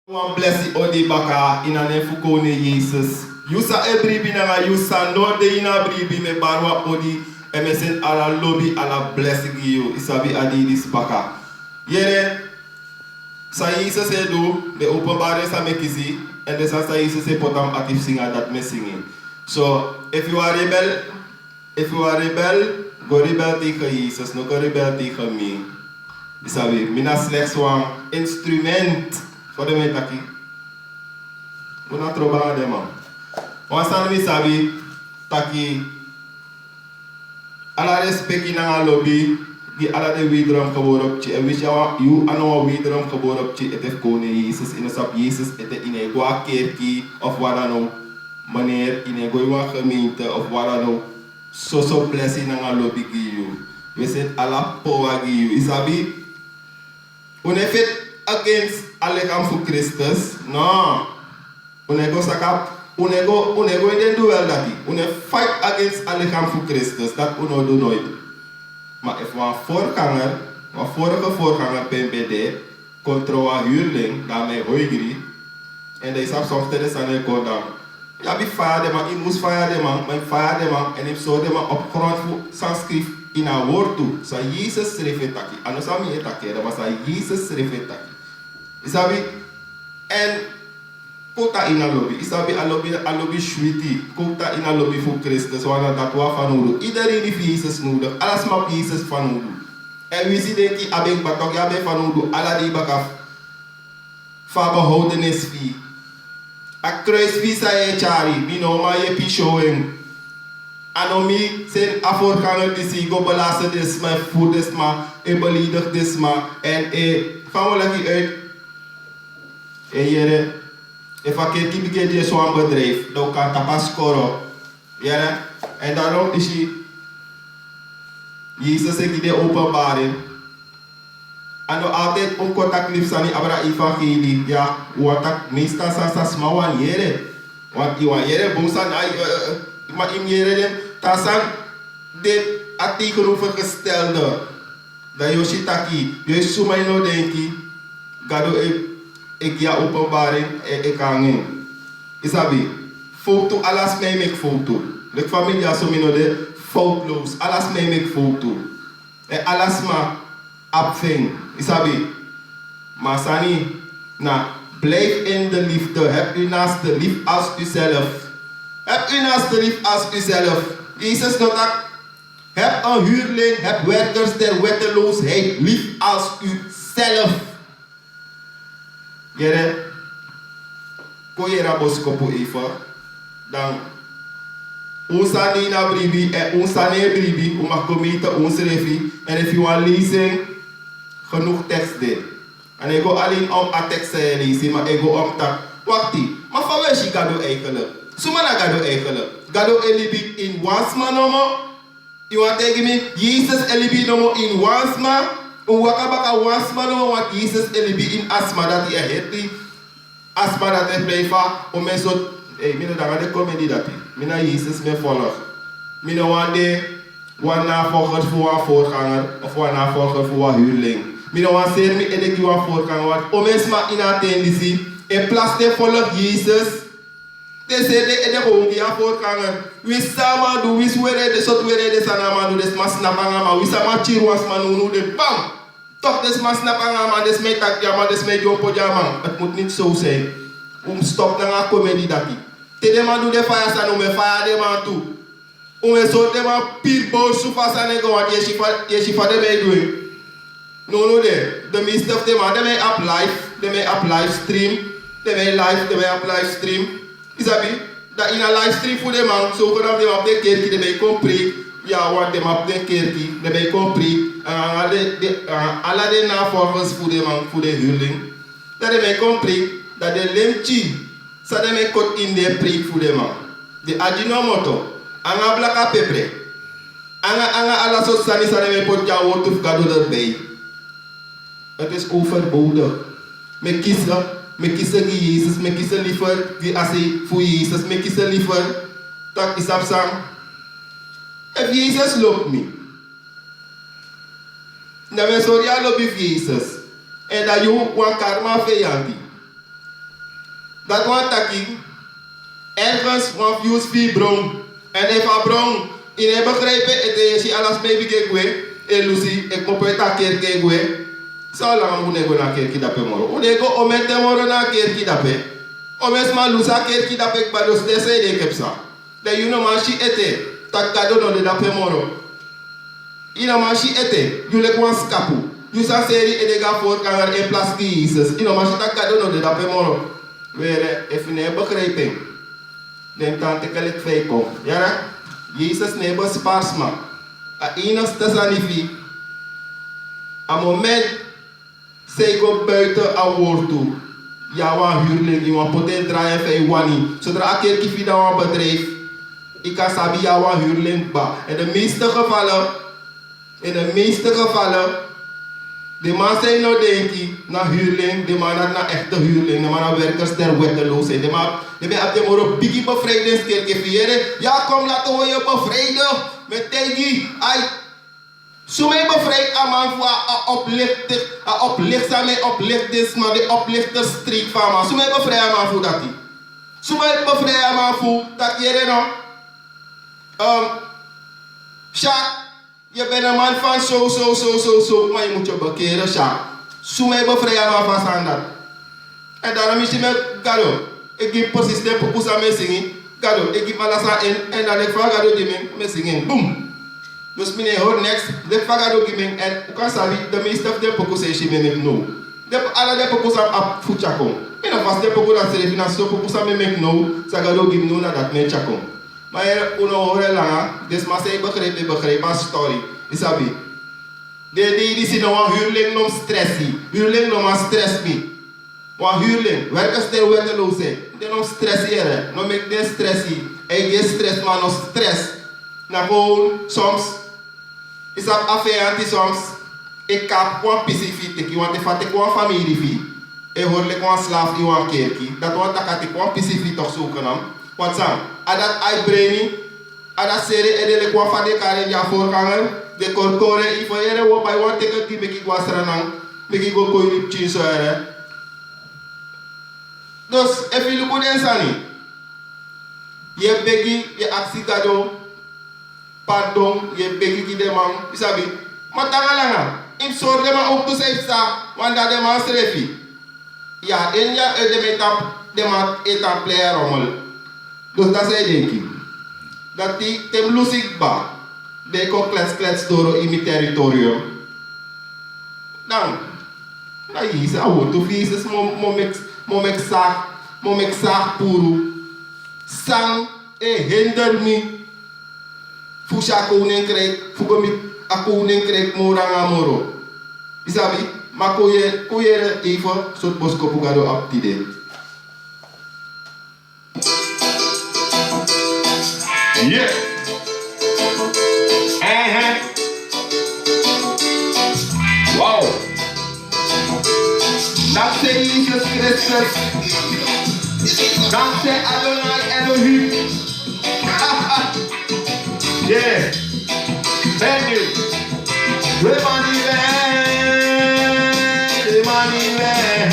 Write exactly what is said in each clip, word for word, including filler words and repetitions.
Wan blesi odi baka ini a nen fu Koning Yesus. Yu san e bribi nanga yu san no de ini a bribi, mi e bari wan odi, èn mi e seni ala lobi, ala blesi gi yu. Yu sabi a dei disi baka. Yere, san Yesus e du, den openbaring san mi e kisi, èn den sani san Yesus e poti na mi ati fu singi, a dati mi e singi. So, efu yu wani rebel, efu yu wani rebel, go rebel tegen Yesus, no go rebel tegen mi. Yu sabi, mi na slechts wan instrument fu den, mi e taki. Un no trobi nanga den man. Wan sani mi sabi, taki, ala respeki nanga lobi gi ala den wederom gebore pikin. Èn winsi yu a no wan wederom gebore pikin ete fu Koning Yesus, yu no sabi Yesus ete, yu no e go a kerki of wat dan ook, meneer, yu no e go ini wan gemeente of wat dan ook. Soso blesi nanga lobi gi yu. Wi e seni ala powa gi yu. Yu sabi, un no e feti against a lichaam fu Kristus. No. Un no e go saka, un no e go, un no e go ini den duel dati. Un no e fight against a lichaam fu Kristus. Dati un no du nooit. Ma efu wan voorganger, wan vorige voorganger pe mi ben de, kon tron wan huurling, dan mi e hoigri. Èn dan yu sabi, soms te den sani e kon dan, yu abi faya den man, yu mus faya den man, ma yu faya den man, èn yu mus sori den man op grond fu san skrifi ini a wortu, san Yesus srefi e taki. A no san mi e taki, ma san Yesus srefi e taki. Yu sabi, èn kowtu ini a lobi. Yu sabi, a lobi, a lobi switi. Kowtu ini a lobi fu Kristus, want na dati wi abi fanowdu. Iedereen fu Yesus nodig. Ala sma fu Yesus fanowdu. Èn wi si denki a ben kba, tok' yu abi en fanowdu ala dei baka fu a behoudenis fu yu. A kruis fu yu san yu e tyari, mi no man yepi syow en. A no mi seni a voorganger disi go belasten den sma, e vervoer den sma, e beledig den sma, èn e, fa mi o leg uit, e yere, efu a kerki bigin e du en swan bedrijf, dan un kan tapu a skoro. Yere, èn daarom yu si, Yesus e gi den openbaring. A no altijd un kon taki libi sani abra evangelie. Ya, un wani taki meestal sani san sma wani yere. Want yu wani yere bun sani, ai, eh, eh, ma yu mus yere den. Te a sani de a tegenovergestelde, dan yu o si taki, yu e si suma yu no denki, Gado e, e gi a openbaring, e, e kon nanga en. Yu sabi, fowtu, ala sma e meki fowtu. Leki fa mi de ya so, mi no de foutloos. Ala sma e meki fowtu. Èn ala sma abi fu en, yu sabi. Ma a sani na, blijf in de liefde. Heb uw naaste lief als uzelf. Heb uw naaste lief als uzelf. Yesus no taki, heb een huurling, heb werkers der wetteloosheid lief als uzelf. Yere, kon yere a boskopu even. Dan un sani na bribi, èn un sani e bribi, un mag kon miti unsrefi, èn efu yu wani lezen, genoeg tekst de. A no e go alleen om a tekst san yu e lezen, ma e go om taki, wakti, ma fa wi e si Gado eigenlijk? Suma na Gado eigenlijk? Gado e libi ini wan sma nomo. Yu wani taigi mi, Yesus e libi nomo ini wan sma? Un waka baka wan sma nomo, want Yesus e libi ini a sma dati, a heri a sma dati e prei fa, un menso, ei, mi no de nanga den komedi dati. Mi na Yesus mi e volg. Mi no wani de wan navolger fu wan voorganger of wan navolger fu wan huurling. Mi no wani seri mi ede gi wan voorganger, want un menso, sma ini a ten disi, in plaats den volg Yesus, den seri den ede go gi a voorganger. Winsi san a man du, winsi weri ede, sortu weri ede san a man du, den sma snap nanga a man. Winsi a man kiri wan sma, nownow den, bam! Toch den sma snap nanga a man, den sma e taki gi a man, den sma e dyompo gi a man. Het moet niet zo zijn. Un mus stop nanga a komedi dati. Te den man du den faya sani, un mus e faya den man tu. Un e sori den man piri bosu fa sani e go, want yu e si fa, yu e si fa den man e du en. Nownow de, den meeste fu den man, den man e abi live, den man e abi live stream, den man e live, den man e abi live stream. Yu sabi, dan ini a live stream fu den man, so kon dan den man abi den kerki, den man e kon preiki, ya, want den man abi den kerki, den man e kon preiki, anga den, den, anga ala den navolgers fu den man, fu den huurling. Dan den man e kon preiki, dan den lemti san den man e koti ini den preiki fu den man, den Ajinomoto, anga blaka pepre, anga, anga ala sortu sani san den man e poti gi a wortu fu Gado erbij. Het is overbodig. Mi e kisi, mi e kisi gi Yesus, mi e kisi liever gi a sei fu Yesus, mi e kisi liever taki, yu sabi san, efu Yesus lobi mi, dan mi e sori a lobi fu Yesus. Èn dan yu wan karma feyanti. Dati wani taki, ergens wan fu yu si fu yu bron. Èn efu a bron, yu no e begrijpi en, ete yu e si ala sma e bigin e gwe, e lusu, e kmopo e taki kerki e gwe. San yu langa, un no e go na a kerki dape moro. Un no e go omen ten moro na a kerki dape. Omen sma lusu a kerki dape kba. Dus den san yu e denki psa? Dan yu no man si ete taki Gado no de dape moro. Yu no man si ete, yu leki wan skapu. Yu sa seri yu ede go na voorganger in plaats gi Yesus. Yu no man si taki Gado no de dape moro. Were, efu yu no e begrijpi en, den tan teki leki fa yu kon. Yere, Yesus no e bespari sma. A enigste sani fu yu, a moment san yu go buiten a wortu, yu na wan huurling, yu wani poti en drai fa yu wani. Zodra a kerki fu yu de na wan bedrijf, yu kan sabi yu na wan huurling kba. In de meeste gevallen, in de meeste gevallen, den man san yu no denki na huurling, den man dati na echte huurling, den man na werkers der wetteloosheid. Den man, den man abi den moro bigi bevrijdingskerki. Efu yu yere, ya, kom, laten we je bevrijden. Mi e taigi yu, ai, suma e befrei a man fu a, a oplichter, a oplichter, san mi e oplichter, sma, den oplichter street fu a man? Suma e befrei a man fu dati? Suma e befrei a man fu taki, yere no, ehm, Sjaak, yu ben de man van zo, zo, zo, zo, zo, maar yu mus yu bekeren, Sjaak. Suma e befrei a man fu a sani dati? Èn dan mi si mi Gado e gi mi precies den poku san mi e singi. Gado e gi mi ala sani, èn, èn dan leki fa Gado gi mi en, mi e singi en. Boom! Dus mi no e hori neks, leki fa Gado gi mi en. Èn un kan sabi, de meeste fu den poku san yu si mi e meki now, den, ala den poku san mi abi fu tyari kon. Mi no fasi den poku dati srefi, na so poku san mi e meki now, san Gado gi mi now, na dati mi e tyari kon. Ma yere, un no hori en langa, den sma san e begrijpi, begrijpi a story. Yu sabi. Den dei disi no, wan huurling no mus stresi. Huurling no man stresi mi. Wan huurling, werkers der wetteloosheid, den no mus stresi, yere. No meki den stresi. Yu e gi en stress, ma no stress. Na gewoon soms, yu sabi, a feyanti soms e kapu wan pisi fu yu, teki wan, te fa, teki wan famiri fu yu, e hori leki wan slaaf ini wan kerki. Dati wani taki a teki wan pisi fu yu toch, zogenaamd. Want san, a dati a e breni, a dati seri ede leki wan fa den e kari en, a voorganger, den korkori en, yu fu yere, un o bai wan ticket gi, meki yu go na Sranan, meki yu go kori pikinso, yere. Dus efu yu luku den sani, yu e begi, yu e aksi Gado pardon, yu e begi gi den man, yu sabi. Ma taanga langa, yu mus sori den man owktu san yu psa, want dan den man srefi, ya, den, ya, eh, den man e tan, den man e tan plei a rommel. Dus dati san yu e denki. Dati te mi lusu yu kba, den e kon klets klets doro ini mi territorium. Dan na Yesus, a wortu fu Yesus, mi o, mi o meki, mi o meki saki, mi o meki saki puru. San e hinder mi fu si a koninkrijk, fu go miti a koninkrijk moro nanga moro? Yu sabi, ma kon yere, kon yere even sortu boskopu Gado abi tide. Yeah. Uh-huh. Wow. Dankzij Yesus Christus. Dankzij Adonai Elohim. Yeah. Thank you. Emmanuel, Emmanuel,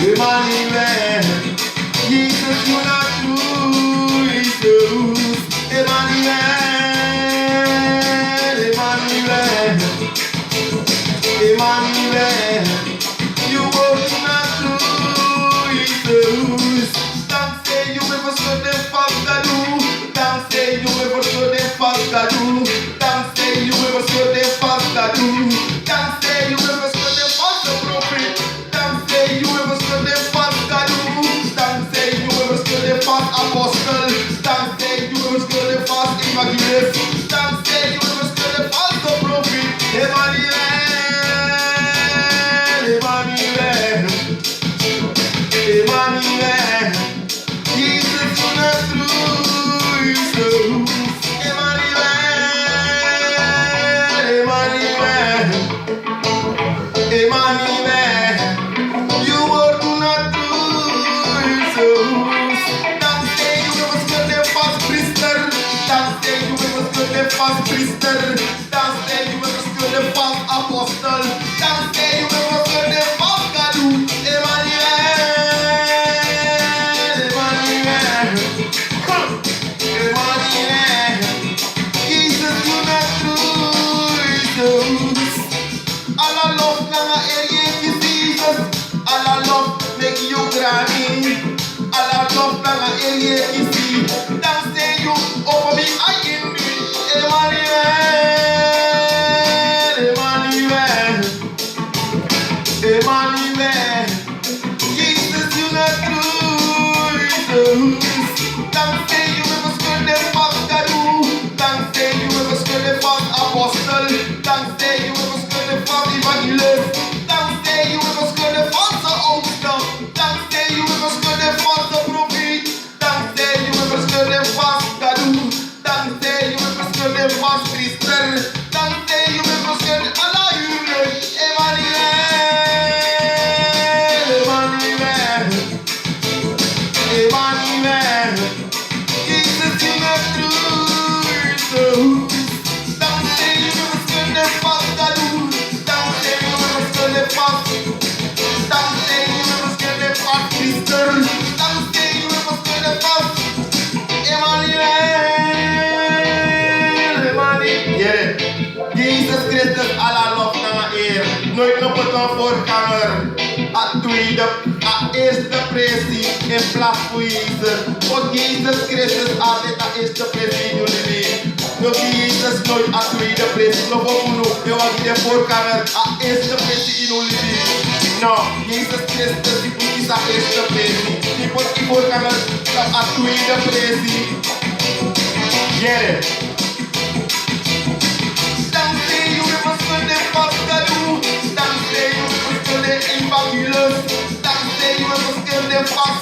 Emmanuel. Yesus, yu na tru Yesus. Emmanuel, Emmanuel, Emmanuel. Yu wortu na tru Yesus. Dankzij yu mi e ferskon den valse gadu. Dankzij yu mi e ferskon den valse gadu. Dankzij yu mi e ferskon den valse gadu. Dankzij yu mi e ferskon den valse profeet. Dankzij yu mi e ferskon den valse gadu. Dankzij yu mi e ferskon den valse apostel. Dankzij yu mi e ferskon den valse evangelist. Dankzij yu mi e ferskon den valse profeet. Emmanuel, Emmanuel. Emmanuel, Yesus, yu na tru Yesus. Emmanuel, Emmanuel, Emmanuel, yu wortu na tru Yesus. Dankzij yu mi e ferskon den valse priester. Dankzij yu mi e ferskon den valse priester. Dankzij yu mi e ferskon den valse apostel. Dankzij yu mi e ferskon den valse gadu. Emmanuel. Dank sei yu opo mi ai ini mi. Emmanuel, Emmanuel, Emmanuel. Jesus, yu na tru. Dank sei yu ben verschillende vast Gadu. Dank sei yu ben verschillende vast apostel. Dank sei yu ben verschillende vast evangelist. Dank sei yu ben verschillende vast oudste. Dank sei yu ben verschillende vast profeet. Dank sei yu ben verschillende vast Gadu. Dank sei yu ben verschillende vast priester. Dank sei yu ben verschillende ala yu. Emmanuel, Emmanuel, Emmanuel. Jesus, yu na tru. Dank sei yu ben verschillende vast Gadu. Dank sei yu ben verschillende vast. Dank sei yu ben verschillende vast priester. Dank sei yu ben verschillende vast. Emmanuel, Emmanuel. Yere. Jesus Christus, ala lof nanga eer. Nooit no poti wan voorganger a tweede, a eerste presi in plaats fu Jesus. Want Jesus Christus altijd a eerste presi in yu libi. No gi Jesus nooit a tweede presi. No go fu no, e wan gi den voorganger a eerste presi in yu libi. No, Jesus Christus, yu poti a eerste presi. Yu poti voorganger a tweede presi. Yere. Dank sei yu ben verschillende vast Gadu. Dank sei yu ben verschillende evangelist. Dank sei yu ben verschillende vast